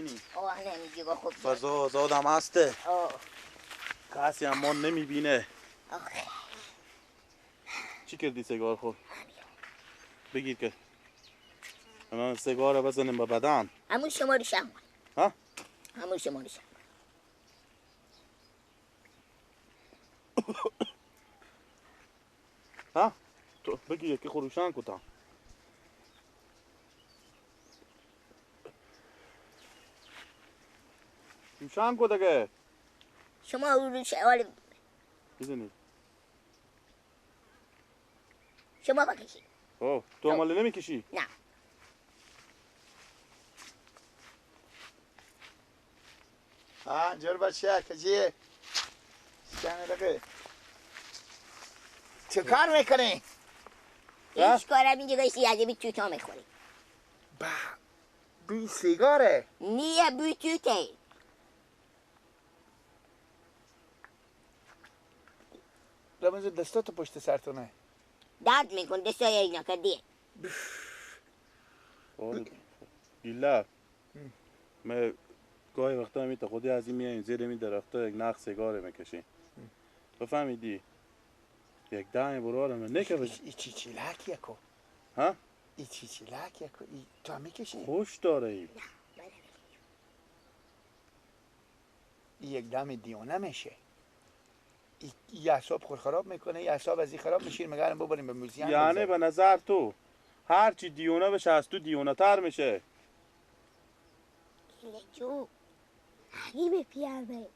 بشینی. آه نمیگی با خوب. فضا آزادم هسته. کسی هم ما نمیبینه. چی کردی سیگار خور؟ بگیر که من سیگار رو بزنیم به بدن. همون شما رو شم. ها؟ همون شما رو شم. ها؟ تو بگیر که خروشان کتا. روشن کو دیگه. شما رو شوال بزنید. شما بکشید. اوه تو عمال نمیکشی؟ نه. جور بچه کجیه؟ چند چه کار میکنی؟ هیچ کارم اینجا گشتی عجبی توتا میخوری. با بی سیگاره؟ نیه بی توته. رمزو دستاتو پشت سرتونه. درد میکن دستای اینا کردیه. گیله من گاهی وقتا می تا خودی از این میاییم زیر می درختا یک نخ سیگاره میکشیم. بفهمیدی؟ یک دم براره من نکه ای چی چی لک یکو. ها؟ ای چی چی لک یکو. ای تو هم میکشی؟ خوش داره ای. ای یک دم دیوانه میشه. ای اعصاب خود خراب میکنه، ای اعصاب از این خراب میشه، مگرم ببریم به موزیم. یعنی به نظر تو هر چی دیونه بشه از تو دیونه تر میشه. جو عجیب پیامه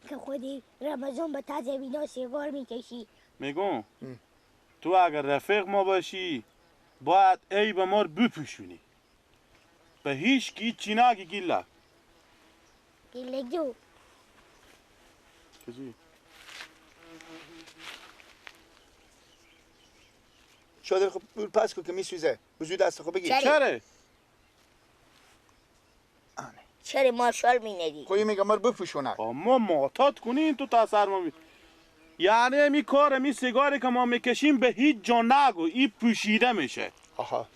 که خودی رمضان به تازه بینا سیگار میکشی. میگم تو اگر رفیق ما باشی باید عیب ما رو بپوشونی، به هیچ کی چی نگی. گیله گیله جو چی؟ شادر خب پس کو که میسوزه، بزود دست خب بگیر. چرا؟ چرا مارشال می ندی؟ خب میگم مار بپوشونه. ما معتاد کنین تو تا سر ما می... یعنی می کار می سیگاری که ما میکشیم به هیچ جا نگو، این پوشیده میشه. آها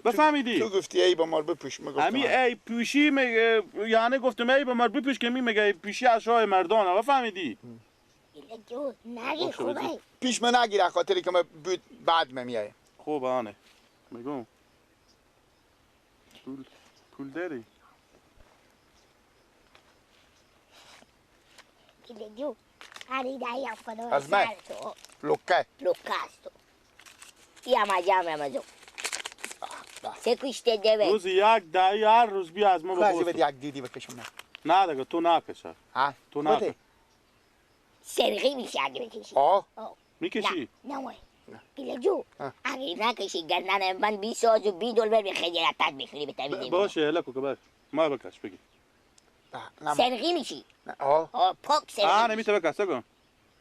بفهمیدی؟ تو گفتی ای با مار بپوش، میگفتم همی ای پوشی می... یعنی گفتم ای با مار بپوش که می میگه پوشی از شاه مردانه. بفهمیدی؟ نگی خوبه. پیش من نگیر خاطری که من بود بعد من میای. خوب آنه میگم پول داری؟ از من لوکه لوکاستو یا جامع مزو سه دیوه روز یک دایی هر روز بیا از ما بپرس. بده یک دیدی بکشم. نه نه دیگه تو نکشه. تو نکش. سرقی میشه اگه بکشی. آه میکشی؟ نه نه گیله جو اگه نکشی گردن من بی ساز و بی دلبر به خجالتت میخوری به طبیعی. باشه هلا کو بر ما بکش بگی. سرقی میشی. آه پاک سرقی. آه نمیته بکش سگم.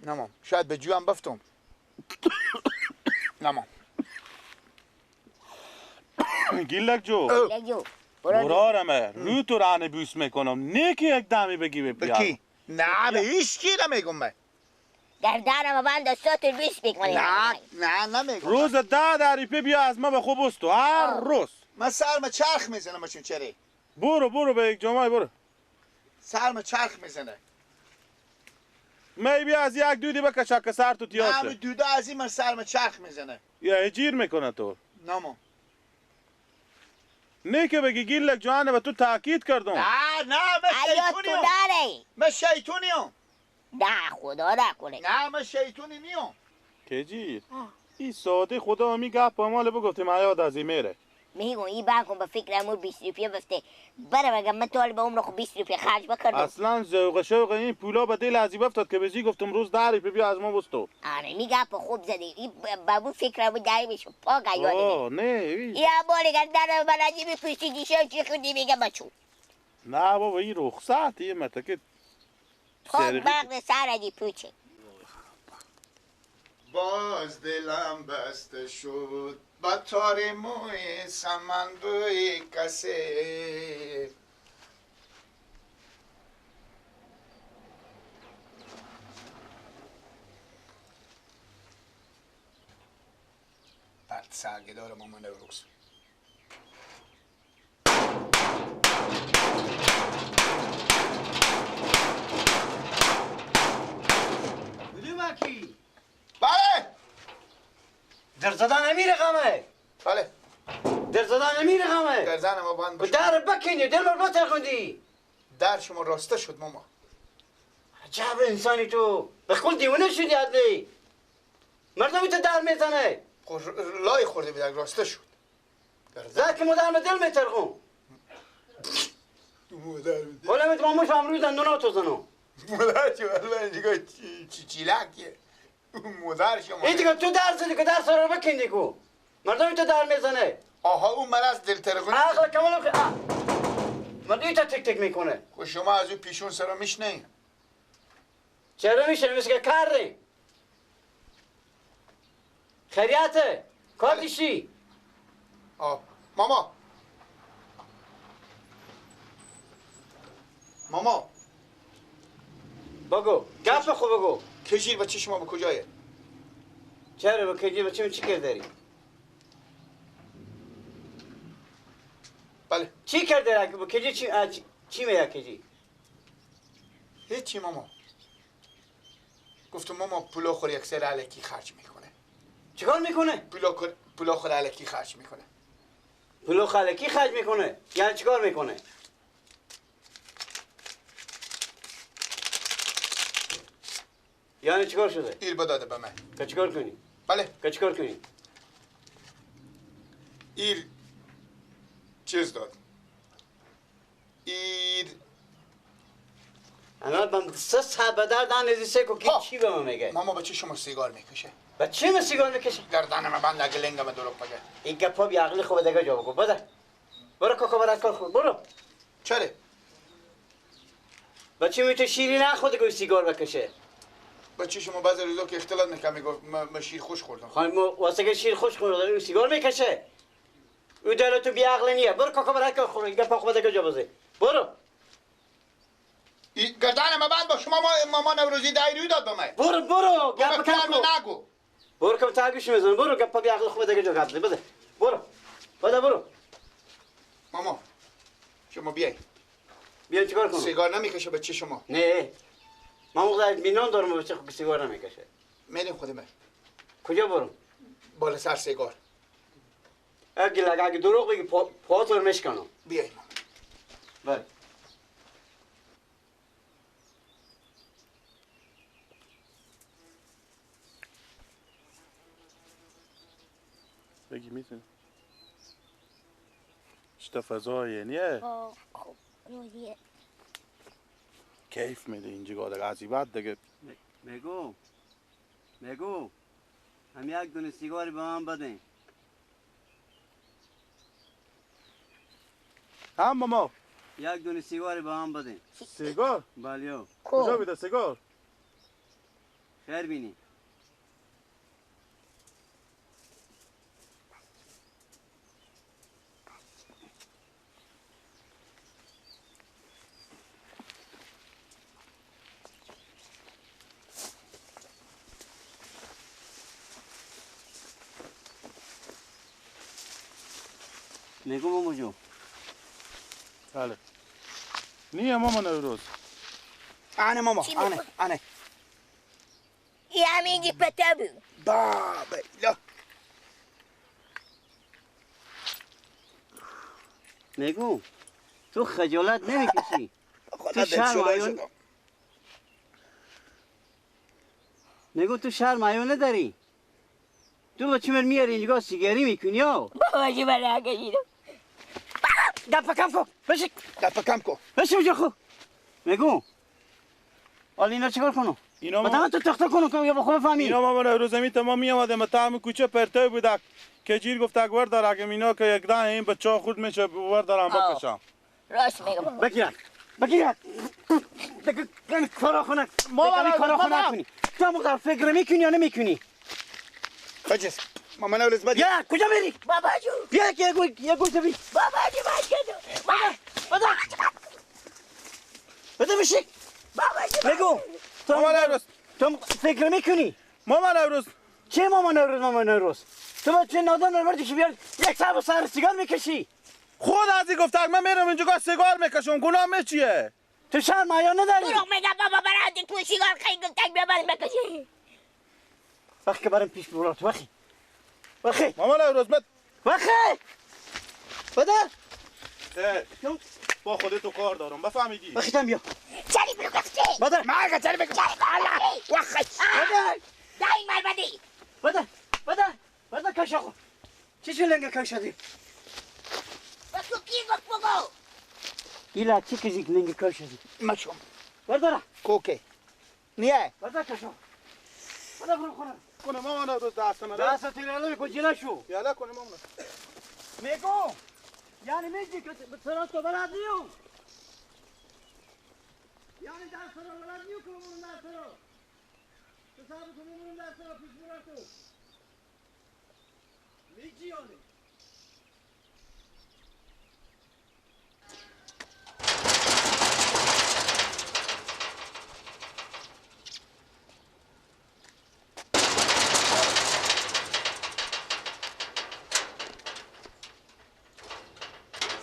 نمام شاید به جو هم بفتم. نمام گیلک جو برارمه رو تو رانه بوس میکنم نه که یک دمی بگی به کی؟ نه به هیچ کی نمیگم من. گردنم بند دستاتو بوس میکنی. نه نه نمیگم. روز 10 دریپه بیا از ما به خوب است تو هر روز. من سرم چرخ میزنم چون چری. برو برو به یک جمعه برو. سرم چرخ میزنه. می بیا از یک دودی بکش که سر تو تیار شه. نه دوده از این من سرم چرخ میزنه. یا هجیر میکنه تو. نمو. نه که بگی گیلک جوانه به تو تاکید کردم. نه نه من شیطونیم. من شیطونیم. نه خدا نکنه. نه من شیطونی نیم. کجیر این ساده خدا می گپ مال بگفتیم عیاد از این میره. میگم این بانکم به فکر امور 20 روپیه بفته بره بگم من طالب عمر خو 20 روپیه خرج بکردم. اصلا ذوق شوق این پولا به دل از این افتاد که بزی گفتم روز 10 روپیه بیا از ما بستو. آره میگه خوب زدی این بابو فکر امور دایی میشه پاک یاد. آه نه یا مال گردن من عجیب پشتی دیشه چی خودی میگه بچو. نه بابا این رخصت یه متکه پاک مغز سر عجیب پوچه. باز دلم بسته شد با تار موی سمن بوی کسی. بعد سرگه دارم آمانه روز. نمیره غمه. بله. در زدن نمیره غمه. در زن ما بند باشه. در بکنی دل بر بترخوندی. در شما راسته شد ماما. عجب انسانی تو. به خود دیوانه شدی عدلی. مردم تو در میزنه. لای خورده بود راسته شد. زد که مدرم دل میترخون. مادر بده. حالا میت ماموش امروز دندونا تو زنو. مادر شما الان دیگه چی چیلکیه. مادر شما. این دیگه تو در زدی که در سر رو بکندی کو. مردم تو در میزنه. آها اون مرض دلترخونی. عقل کمال مردم تو تک تک میکنه. خب شما از اون پیشون سرا میشنی؟ چرا میشنی؟ مثل که کاری. خیریته. کار دیشی. آه ماما. ماما بگو گپ خو بگو. کشیر بچه شما به کجایه؟ چرا به کجی بچه چی کرده داری؟ بله چی کرده داری؟ به کجی چی میگه کجی؟ هیچی ماما. گفتم ماما پولا خور یک سر الکی خرج میکنه. چیکار میکنه؟ پولا خور الکی خرج میکنه. پولا الکی خرج میکنه؟ یعنی چیکار میکنه؟ یعنی چیکار شده؟ ایر بداده به من. که چیکار کنی؟ بله. که چیکار کنی؟ ایر چیز داد. ایر الان من سه ساعت بدر دان ازی سه کو کی چی به من میگه؟ ماما بچه شما سیگار میکشه. بچه من سیگار میکشه؟ گردن من بند اگه لنگم دروغ بگه. این گپا بی عقلی خوب دیگه جواب بگو. بده. برو کاکا برات کار خود برو. چرا؟ بچه می تو شیری نخورده که سیگار بکشه. بچه شما بعضی روزا که اختلاط میکنه میگفت من شیر خوش خوردم. خانم واسه که شیر خوش خورده اون سیگار میکشه. او دل تو بی عقل نیه. برو کاکا برات کار خود. گپا خوب دیگه جواب بده. برو. گردن من بند با شما ماما نوروزی دایری داد به من. برو برو گپ کم نگو. برو که تاگوش میزنم. برو گپ بی عقل خوب دیگه جواب بده. بده. برو. بده برو. ماما شما بیای. بیا چیکار کنم؟ سیگار نمیکشه بچه شما. نه. من موقع اطمینان دارم بچه خود سیگار نمیکشه. میریم خود من. کجا برم؟ بالا سر سیگار. اگه دروغ بگی پاهات رو میشکنم. بیای ماما. بله. بگی میتونی چطور فضاییه نیه؟ خب روزیه کیف میده اینجا دیگه عجیبت دیگه. میگو میگو هم یک دونه سیگاری به من بده. هم ماما یک دونه سیگاری به من بده. سیگار؟ بله. کجا بیده سیگار؟ خیر بینی. میگم ماما جو. بله. نیه ماما نوروز. آنه ماما آنه آنه. یه همینجی پتا بود. بابا لا. میگم تو خجالت نمیکشی. تو شرم میگم تو شرم حیا نداری. تو با چی من میاری اینجا سیگاری میکنی یا؟ بابا جو من نکشیدم. گپ کم کن. بشی. گپ کم کن. بشی اونجا خو. میگم حالا اینا چیکار کنم؟ اینا ما تو تخته کنم که یا بخو بفهمی. اینا ما روز زمین تمام میامدم تا کوچه پرتای بود که جیر گفت اگه وردار اگه اینا که یک دانه این بچا خود میشه وردارم بکشم. راست میگم. بگیر. بگیر. دیگه کارا خونه. ما کارا خونه کنی. تو مقدار فکر میکنی یا نمیکنی؟ بجس. ماما نوروز بجس. یا کجا میری؟ بابا جو. بیا که یه گوشه بی. بابا جو بچه. بده. بده بشی. بابا جو. بگو. ماما نوروز تو فکر میکنی؟ ماما نوروز چه ماما نوروز ماما نوروز؟ تو بچه نادان نوروز بیار یک سر سر سیگار میکشی. خود از این گفت من میرم اینجا سیگار میکشم گناه چیه؟ تو شرم حیا نداری؟ دروغ میگم بابا برای تو سیگار خیلی گفتک ببر بکشی. وقتی که برم پیش برو تو وقتی وخی ماما نوروز بد وخی بده با خودتو کار دارم بفهمیدی وخی بیا چری برو گفتی بده مرگه چری بگو وخی بده دای مال بدی بده بده بده کشاخو چی چه لنگه کشادی بگو کی گفت بگو ایلا چی کزی لنگه کشادی مچم بردارا کوکه نیه بردار کشاخو بده برو خونه کنه ماما نوروز دست من دست تیراله کو جلا شو یالا کنه ماما میگو یعنی میگی که سرات تو بلد نیو یعنی در سرا بلد نیو که بمونم در سرا تو صاحب تو بمونم در سرا پیش برار تو میگی یعنی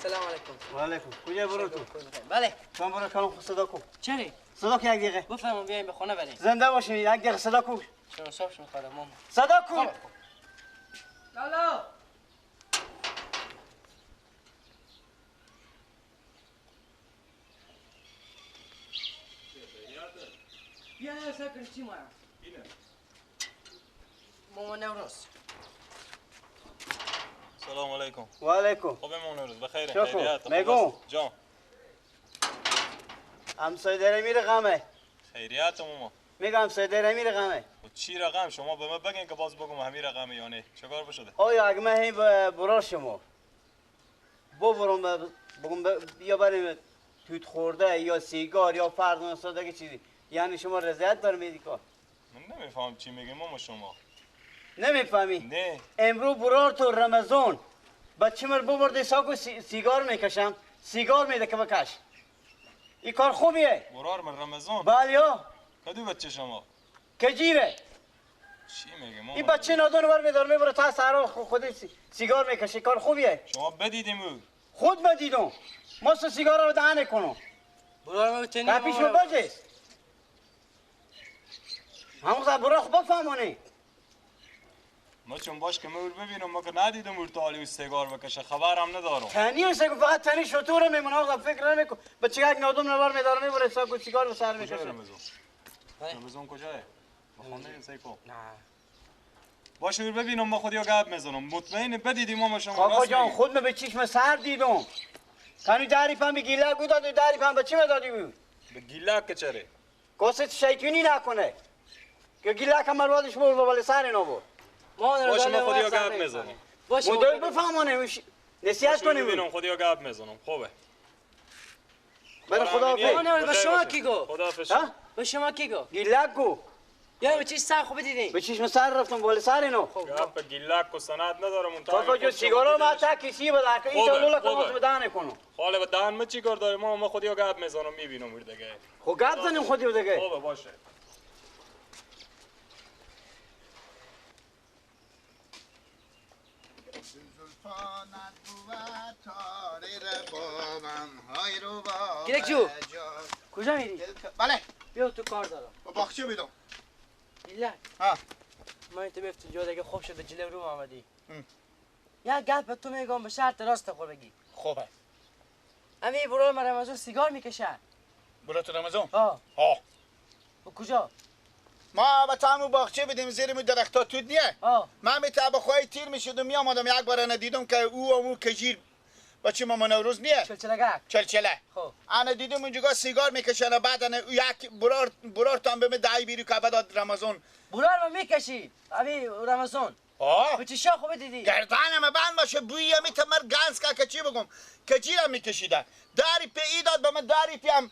سلام علیکم. و علیکم. کجا برو تو؟ بله. من برو کلام خود صدا کن. چرا؟ صدا کن یک دقیقه. بفرما بیایم به خونه بریم. زنده باشین یک دقیقه صدا کن. چرا صاحب میخواد ماما؟ صدا کن. لالا. بیا سر چی مایا؟ ماما نوروز. سلام علیکم. و علیکم. خوب ماما نوروز بخیر. خیریت. میگم جان. همسایه داره میره غمه. خیریت ماما. میگم همسایه داره میره غمه. و چی رقم شما به من بگین که باز بگم همین رقمه یا نه؟ چیکار بشده؟ آیا اگه من هی برا شما ببرم بگم یا بریم توت خورده یا سیگار یا فرد ساده چیزی، یعنی شما رضایت داره میدی کار؟ من نمیفهم چی میگی ماما شما. نمیفهمی؟ نه. امرو برار تو رمضان بچه مر ببرده ساکو سیگار میکشم، سیگار میده که بکش. این کار خوبیه. برار من رمضان؟ بله یا. کدو بچه شما؟ کجیره. چی میگی ماما؟ این بچه نادون بر میداره میبره تا سهرا خود سیگار میکشه، کار خوبیه. شما بدیدیم او؟ خود بدیدم. ما سیگار رو دهن کنم. برار من تنی پیش من باجه. همون برار خوب بفهمونی. ما چون باش که مور ببینم ما که ندیدم اور تا علی سیگار بکشه، خبرم ندارم. تنی سیگار فقط تنی شطور میمونه آقا فکر نمیکن. بچه یک نادون نبر میداره میبره ساکو سیگار به سر میکشه. رمضان؟ رمضان کجاه؟ بخونه سیکو. نه. باش اور ببینم ما خودیا گپ میزنم. مطمئن بدیدیم ما شما. کاکا جان خود من به چشم سر دیدم. تنی دری پم به گیلک بود دادی دری پم به چی دادی بود؟ به گیلک که چره؟ گفت شیطونی نکنه. که گیلک هم مروادش برد ولی سر اینا بود. باشه ما خودیا گپ میزنیم. باشه مدل بفهمانه نصیحت کنیم. ببینم خودیا گپ میزنم. خوبه. برای خداحافظ. به شما کی گو؟ خداحافظ. به شما کی گو؟ گیلک گو. یا به چش سر خوب دیدین؟ به چشم سر رفتم بالا سر اینو. گپ گیلک و سند ندارم اون تا. کاکا جو سیگارو ما تا کسی بده که این لولا کنم به دهن کنم. خاله به دهن ما چیکار داره؟ ما خودیا گپ میزنم میبینم دیگه. خب گپ زنیم خودی دیگه. خوبه باشه. گیلک جو کجا میری؟ بله بیا تو کار دارم. با باغچه بیدم. گیلک ها من تو بیفت جو دیگه خوب شد به جلو رو آمدی. یا گپ به تو میگم به شرط راست خور بگی. خوبه. امی برو من رمضان سیگار میکشه. برو تو رمضان؟ ها. ها. و کجا؟ ما به تمو باغچه بدیم زیر می درختا توت نیه. من می تبخوای تیر میشدم میامدم یک بار ندیدم که او امو کجیر بچه ماما نوروز نیه. چلچله. چلچله. خب. انا دیدم اونجا سیگار میکشن بعد انا یک برار تام به دای بیرو که بعد رمضان. برار ما میکشی. ابی رمضان. آه. به چشا خوب دیدی؟ گردنم بند باشه بویی می تمر گنز که چی بگم؟ کجیرم میکشیده. داری پی ای داد به من داری پی هم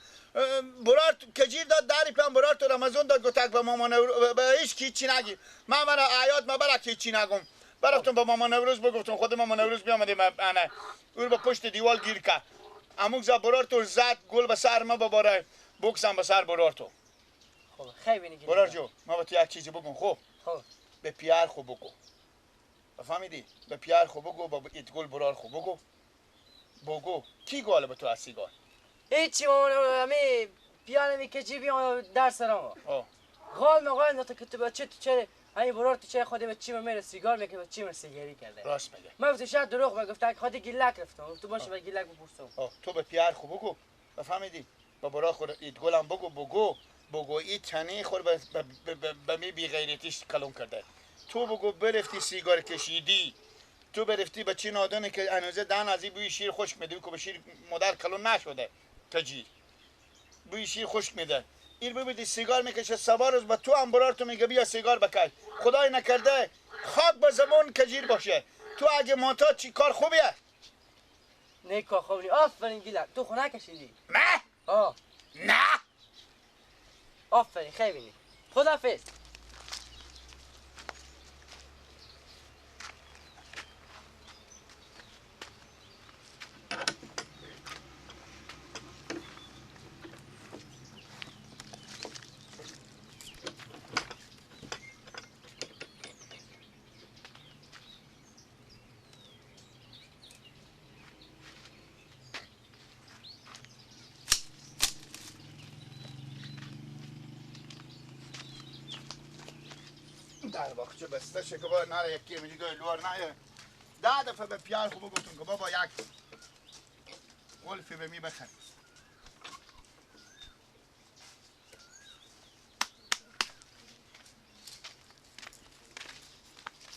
برار کجیر داد داری پی هم برار تو رمضان داد گفت به مامان به هیچ کی چی نگی. من برا عیاد ما برا کی چی نگم. برفتم با مامان نوروز بگفتم خود مامان نوروز بیامدیم انا او با پشت دیوال گیر کرد. اموک زد برار تو زد گل به سر ما بباره بوکسم به سر برار تو. خب خیلی نگی. برار جو ما با تو یک چیزی بگم خوب. خب به پیار خو بگو. فهمیدی؟ به پیار خو بگو با ایت گل برار خو بگو. بگو کی گل به تو از سیگار؟ هیچی مامان امی پیار می کجی بیام در سرم. آه. غال مغال نتا که تو بچه تو چره همین برار تو چه خودی به چی میره سیگار میکنه به چی سیگاری کرده. راست میگه. من گفتم شاید دروغ میگفت، خودی گیلک رفتم. گفت باشه به گیلک بپرسم. تو به پیار خو بگو. بفهمیدی؟ با برا خور اید گلم بگو بگو بگو این تنه خور به می بی غیرتیش کلون کرده. تو بگو برفتی سیگار کشیدی. تو برفتی به چی نادونه که هنوزه دهن از این بوی شیر خشک میده که به شیر مادر کلون نشده. تجیر. بوی شیر خشک میده. این ببینی سیگار میکشه سبا روز به تو هم برار تو میگه بیا سیگار بکش. خدای نکرده خاک به زبون کجیر باشه. تو اگه مانتا چی کار خوبیه؟ نه کار خوبی. آفرین گیلک تو خونه کشیدی. نه؟ آه نه. آفرین خیلی. خداحافظ. در باغچه بسته شه که با نره یکی میگه گوی لور نه. ده دفعه به پیار خوب گفتم که بابا یک قلفی به می بخر.